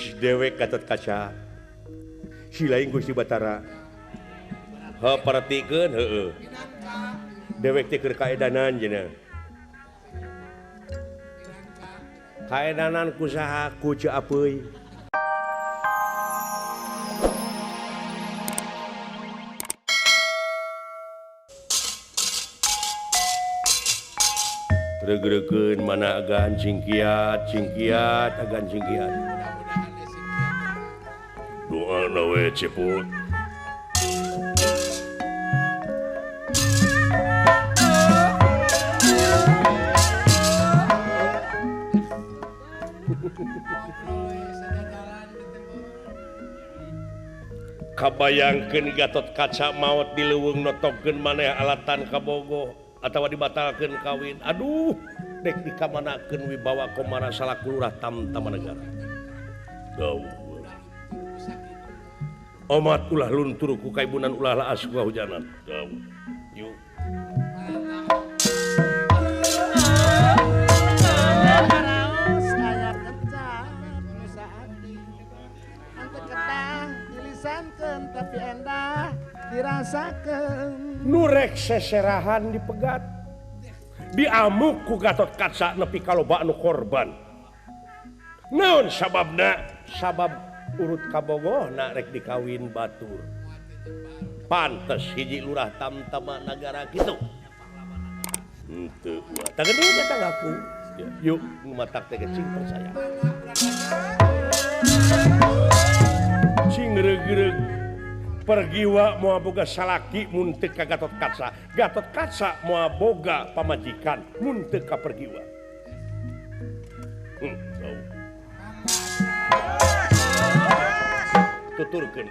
Dewek Gatot Kaca si lain Gusti Batara heuh perhatikeun heueuh dewek teh keur kaedanan cenah kaedanan ku saha ku Ceu Apeuy. Regreukeun mana agan cingkiat cingkiat agan cingkiat doa we ceput kabayangkeun Gatot Kaca maot di leuweung notogkeun maneh alatan kabogoh atawa dibatalkeun kawin. Aduh, dek dikamanakeun wibawa Komara salaku lurah Tamtama Negara. Dawuh. Omat ulah luntur ku kaibunan ulah laas ku hujanan. Dawuh. Yuk. Tapi endah dirasakan nurek seserahan dipegat diamuk ku Gatot Kaca nepi kaloba anu korban. Naon sababna? Sabab urut kabogohna rek dikawin batur. Pantes hiji lurah Tamtama Nagara kitu. Henteu tah geuning eta ngaku. Yuk ngumatak teh cing percaya. Cing reug-reug pergiwa moal boga salaki mun teu ka Gatot Kaca. Gatot Kaca moal boga pamajikan mun teu ka pergiwa. Tuturkeun.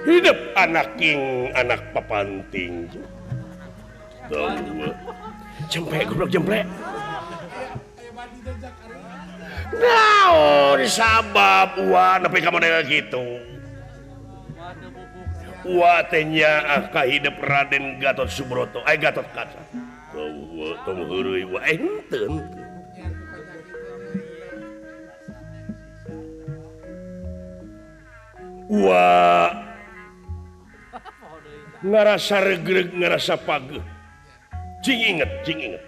Hidup anak king, anak papanting. Jempe goblok jempe. Naon sabab ua nepi ka model kitu. Ua teh nyaah ka hidup Raden Gatot Subroto, ai Gatot Kaca. Tong tong heureuy ua henteu. Ua ngarasa regreg ngarasa pageuh. Cing inget, cing inget.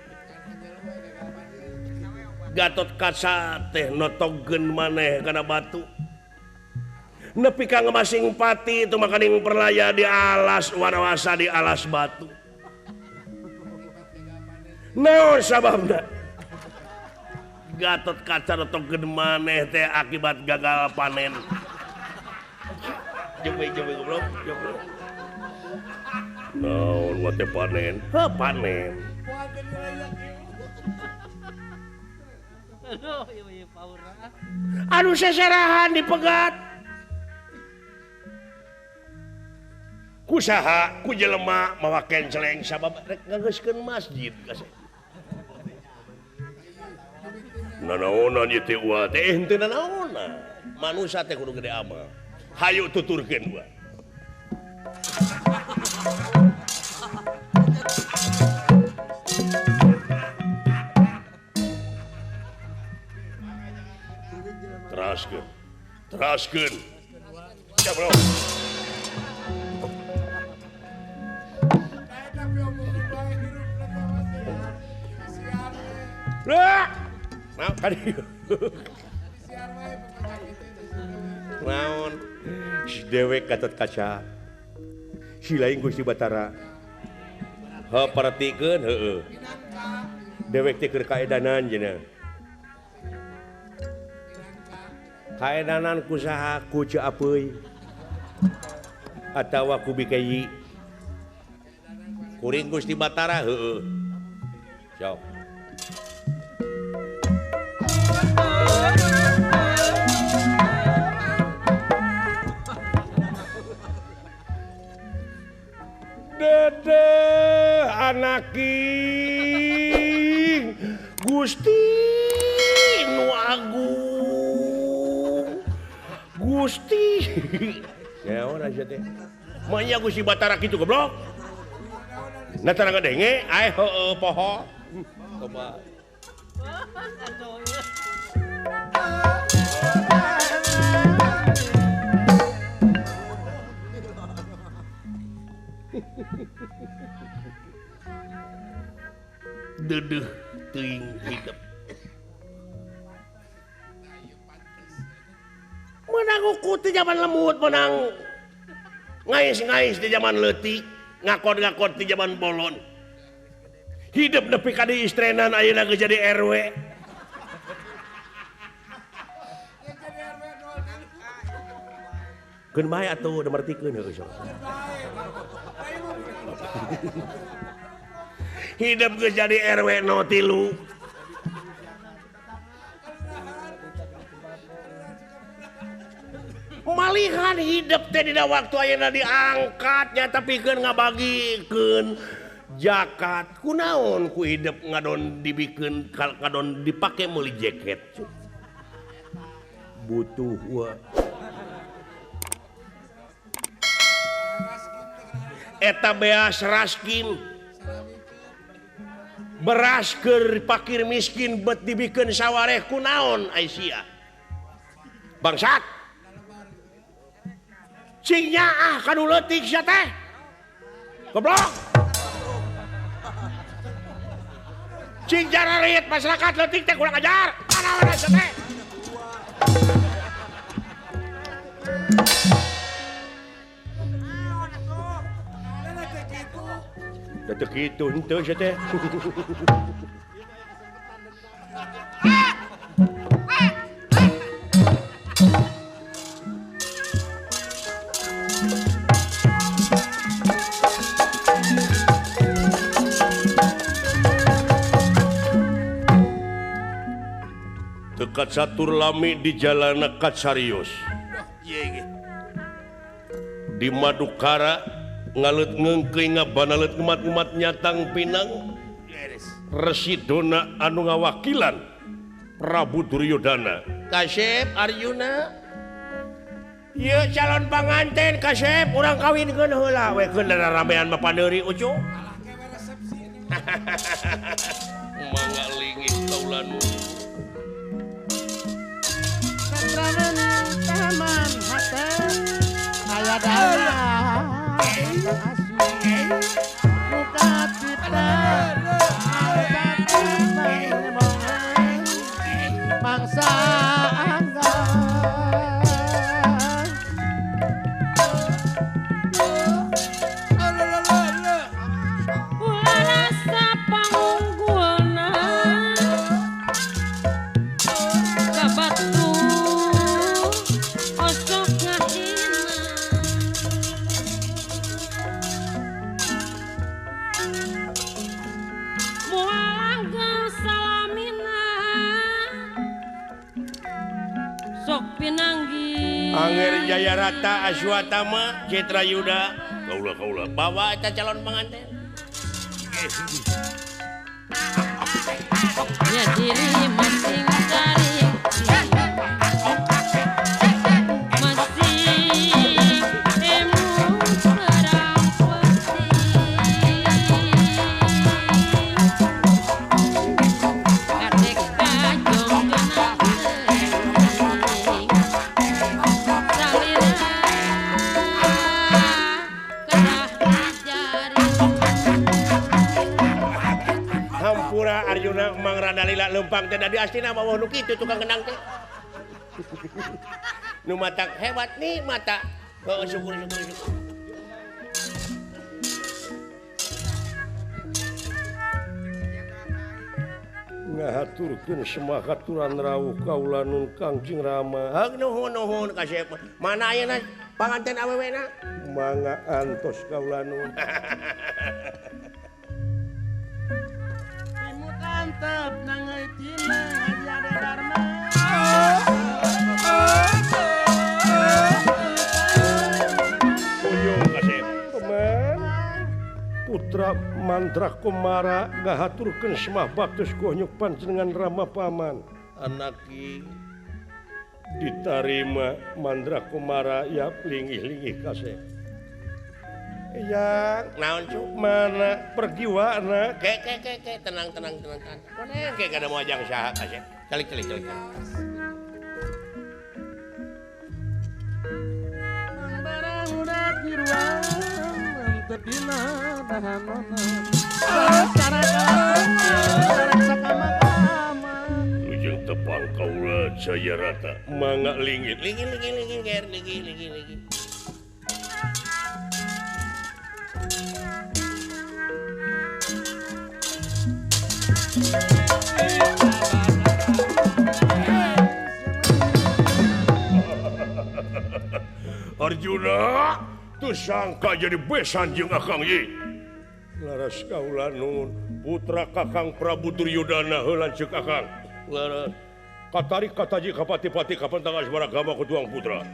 Gatot Kaca teh notogkeun maneh kana batu. Nepi ka ngemasing pati itu makaning perlaya di alas wanawasa di alas batu. Naon sababna? Gatot Kaca notogkeun maneh teh akibat gagal panen. Jembe jembe goblok, jembe. Naon wa teh panen? Heuh panen. Aduh seserahan dipegat. Ku saha ku jelema mawa kenceleng sabab rek ngageuskeun masjid kasih. Nanaonan ieu teh ua teh henteu nanaonan. Manusa teh kudu gede amal. Hayu tuturkeun ua. Teraskeun. Teraskeun. Ya bro. Lah. Nah, kadi. Naon? Si dewek Gatot Kaca. Si lain Gusti Batara. Heuh perhatikeun heueuh. Dewek teh keur kaedanan cenah. Kaedanan ku saha ku Ceu Apeuy atawa ku Bikeyi. Kuring Gusti Batara heueuh. Sok. Dedeh anaking Gusti nu Agung, Gusti Gusti. Naon aja teh. Manya Gusti Batara kitu goblok. Nah tara ngadenge ae heueuh poho. Coba. Dedeuh teuing hidup. Menang uku ti zaman lemut, menang ngais-ngais di zaman leutik, ngakon-ngakon di zaman bolon. Hidup nepi ka di istrenan ayeuna geus jadi RW. Keun bae atuh da mertikeun heueuh sok. Hidup geus jadi RW 03. Malihan hidup teh dina waktu ayeuna diangkat nya tapi keun ngabagikeun jakat kunaon ku hidup ngadon dibikeun ngadon dipake meuli jaket butuh wa eta beas raskin beras keur pakir miskin bet dibikeun sawareh kunaon ai sia bangsat cing nyaah kanu leutik sia teh goblok cing jararit masyarakat leutik teh kurang ajar kunaon sia teh. Teu kitu henteu sia teh. Dekat satur lami di jalan Katsarios. Di Madukara ngalet ngeungkeuy ngabanalet ngemat-ngemat nyatang pinang Residona anu ngawakilan Prabu Duryodana. Kasep Arjuna ieu calon panganten kasep urang kawinkeun heula we keun ramean mah paneuri ucu. Mangga lingit kaula nu. Taman taman hate aya dana muka cipta mangsa angga rasa pangunggulna ka batu osok ngahina moal langgeng salamina sok pinanggi Angger Jayarata Aswatama Citra Yuda kaula kaula bawa eta calon pengantin. Ya diri masing cari masing emu perang peti kadek kajong teuing salira kerah dijari. Hampura Arjuna Mang Radalila leumpang teh da astina mah nu kitu tukang kendang teh. Nu matak hebat nih mata. Heuh syukur syukur syukur. Ngahaturkeun semahaturan rawuh kaula nun Kangjeng Rama. Heug nuhun nuhun kasep. Mana ayeuna panganten awewena? Mangga antos kaula nun. Mantap nangai tina Haji Dharma. Uyung kasep. Teman Putra Mandra Kumara ngahaturkeun semah baktos gohnyuk panjenengan Rama Paman. Anaki Ditarima Mandra Kumara ya linggih-linggih kasep. Yang naon cu mana pergiwana ke ke ke ke tenang tenang tenang tenang. Koneng ke kada moajang saha kasep. Calik calik calik. Ujung tepang kaula Jayarata mangga linggih linggih linggih linggih ger linggih linggih linggih. Arjuna tuh sangka jadi besan jeung Akang ye. Laras kaula nun putra Kakang Prabu Duryudana heula ceuk Akang. Laras katarik kataji kapati-pati kapentang asmara gama ku tuang putra.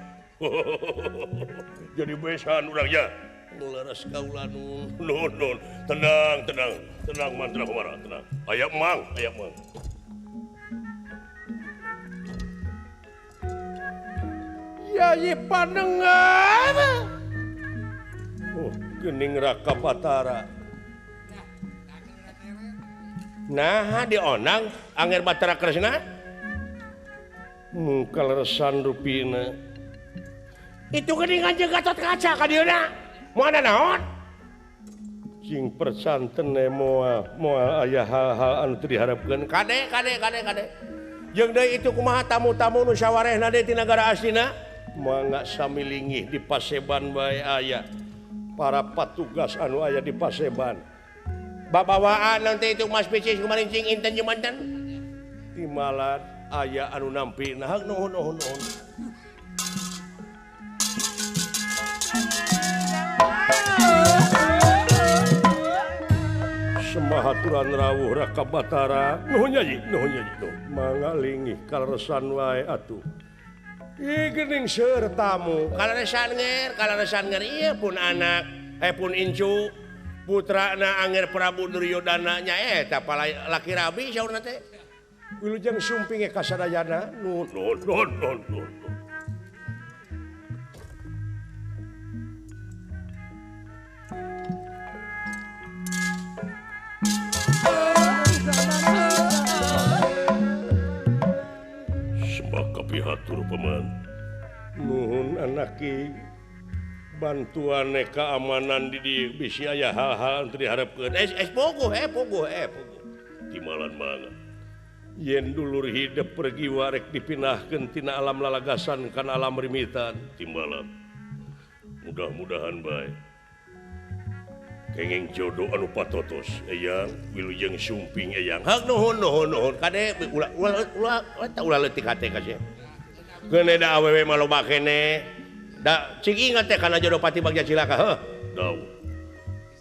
Jadi besan urang ya. Laras kaula nun nun nun tenang tenang tenang Mantra Kumara tenang. Aya mang aya mang. Yayi pandengar. Oh, gening Raka Batara. Nah, dionang Angger Batara Kresna. Mungkal resan rupina. Itu geningan jeung Gatot Kaca ka dieuna. Moal naon? Cing persantene moal moal aya hal-hal anu teu diharapkeun. Kade kade kade kade. Jeung deui itu kumaha tamu-tamu nu sawarehna deui ti nagara astina? Mangga sami linggih di paseban bae aya. Para patugas anu aya di paseban. Babawaan nanti itu Mas Picis kemarin cing inten jeung manten. Timalan aya anu nampi nah nuhun nuhun nuhun. Semahaturan rawuh Raka Batara nuhun nyaji nuhun nyaji nuhun. Mangga linggih kaleresan wae atuh. Ih geuning seueur tamu. Kaleresan nger ieu pun anak, pun incu. Putrana Angger Prabu Duryudana nya eta laki rabi saurna teh. Wilujeng sumping ka sadayana. Nuhun nuhun nuhun nuhun. Sembah kapihatur paman. Nuhun anaki bantuan keamanan di dieu bisi aya hal-hal anu teu diharepkeun. Es puguh puguh puguh. Timalan mangga. Yen dulur hidep pergi warek dipindahkeun tina alam lalagasan kana alam rimitan. Timbalan. Mudah-mudahan bae. Kenging jodoh anu patotos eyang wilujeng sumping eyang. Hak nuhun nuhun nuhun kade ulah ulah ulah eta ulah leutik hate ka sia. Geune da awewe mah loba kene. Da cing ingat teh kana jodoh pati bagja cilaka heuh. Dau.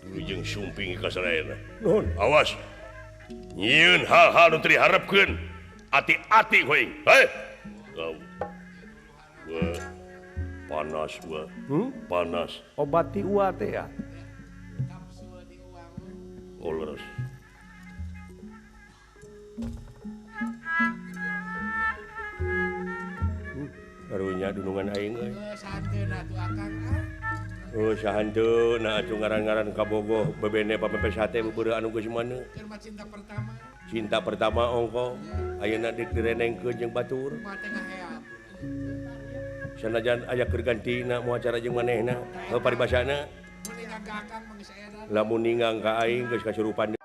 Wilujeng sumping ka sadayana. Nuhun awas. Nyieun hal-hal nu teu diharepkeun. Ati-ati hoing. Heh. Dau. Wah. Panas wah. Panas. Obati ua teh ya. Oh, leres. Karunya dunungan aing euy. Oh, sahanteuna atuh ngaran-ngaran kabogoh bebene papepe sate beubeureuh anu geus mana. Cinta pertama. Cinta pertama ongko ayeuna direnengkeun jeung batur. Sanajan aya keur gantina moal cara jeung manehna, heuh paribasana. Lamun ninggang ka aing geus kasurupan.